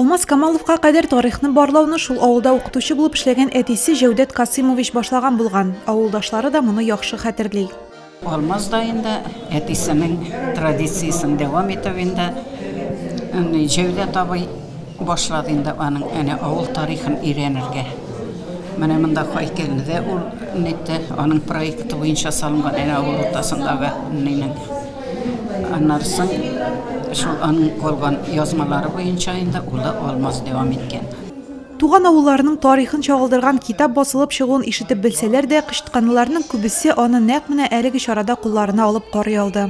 Алмаз Камаловка кадәр тарихны барлауны шул авылда укытучы булып эшләгән әтисе Җәүдәт Касыймович башлаган булган. Авылдашлары да моны яхшы хәтерли. Алмаз да инде әтисенең традициясен дәвам итеп инде Җәүдәт абый башлады инде аның әнә авыл тарихын өйрәнергә. Менә монда һәйкәлне дә ул нитте, аның проекты буенча салынган әнә авыл уртасындагы нинең. Аннары соң шул аның калган язмалары буенча инде улы Алмаз дәвам иткән. Туган авылларының тарихын чагылдырган китап басылып чыгуын ишетеп белсәләр дә, кычытканлыларның күбесе аны нәкъ менә әлеге чарада кулларына алып карый алды.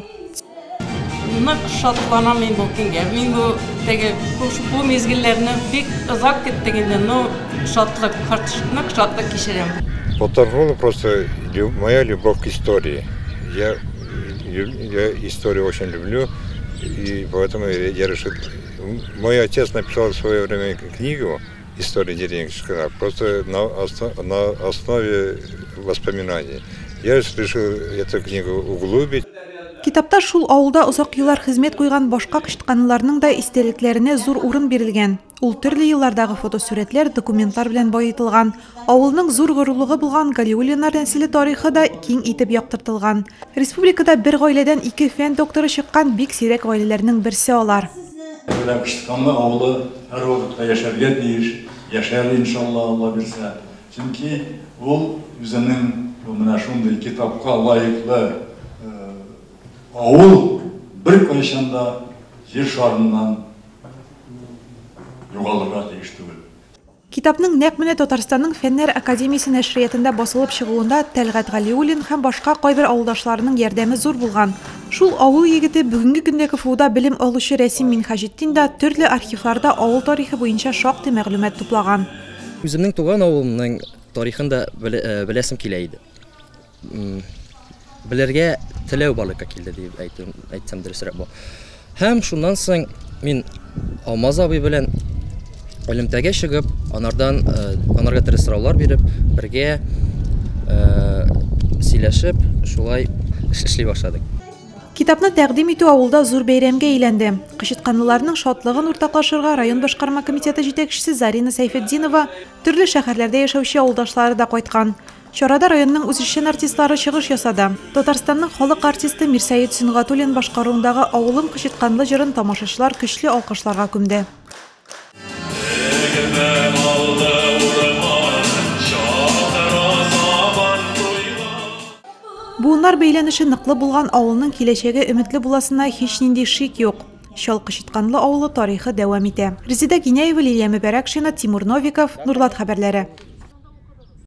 Нык шатланам мин бу көнгә. Мин бу теге бу мизгелләрне бик озак көттек инде, но шатлык, нык шатлык кичерәм. Подтолкнула просто моя любовь к истории. Я историю очень люблю, и поэтому я решил. Мой отец написал в свое время книгу «История деревни Кычыткана», просто на основе воспоминаний. Я решил эту книгу углубить. Китапта шул авылда озак еллар хезмәт куйган башка кычытканлыларның да истәлекләренә зур урын бирелгән. Ул төрле еллардагы фотосурәтләр, документлар белән баетылган. Авылның зур горурлыгы булган Галиуллиннар нәселе тарихы да киң итеп яктыртылган. Республикада бер гаиләдән ике фән докторы чыккан бик сирәк гаиләләрнең берсе алар. Менә Кычытканлы авылы һәрвакытта яшәргә тиеш, яшәр иншалла, Алла бирсә. Чөнки ул үзенең менә шундый китапка лаеклы авыл беркайчан да җир шарыннан югалырга тиеш түгел. Китапның нәкъ менә Татарстанның Фәннәр академиясе нәшриятында басылып чыгуында Тәлгать Галиуллин һәм башка кайбер авылдашларының ярдәме зур булган. Шул авыл егете, бүгенге көндә КФУда белем алучы Рәсим Минһаҗетдин да төрле архивларда авыл тарихы буенча шактый мәгълүмат туплаган. Үземнең туган авылымның тарихын да беләсем килә иде. Белергә теләү барлыкка килде дип әйтсәм дөресрәк бу. Һәм шуннан соң мин Алмаз абый белән элемтәгә чыгып, анардан анарга төрле сораулар биреп, бергә сөйләшеп, шулай эшли башладык. Китапны тәкъдим итү авылда зур бәйрәмгә әйләнде. Кычытканлыларның шатлыгын уртаклашырга район башкарма комитеты җитәкчесе Зарина Сәйфетдинова, төрле шәһәрләрдә яшәүче авылдашлары да кайткан. Чарада районның үзешчән артистлары чыгыш ясады. Татарстанның халык артисты Мирсәет Сөнгатуллин башкаруындагы «Авылым Кычытканлы» җырын тамашачылар көчле алкышларга күмде. Буыннар бәйләнеше ныклы булган авылның киләчәге өметле буласына һичнинди шик юк. Чал Кычытканлы авылы тарихы дәвам итә. Резеда Гиняева, Лилия Мөбәрәкшина, Тимур Новиков, Нурлат хәбәрләре.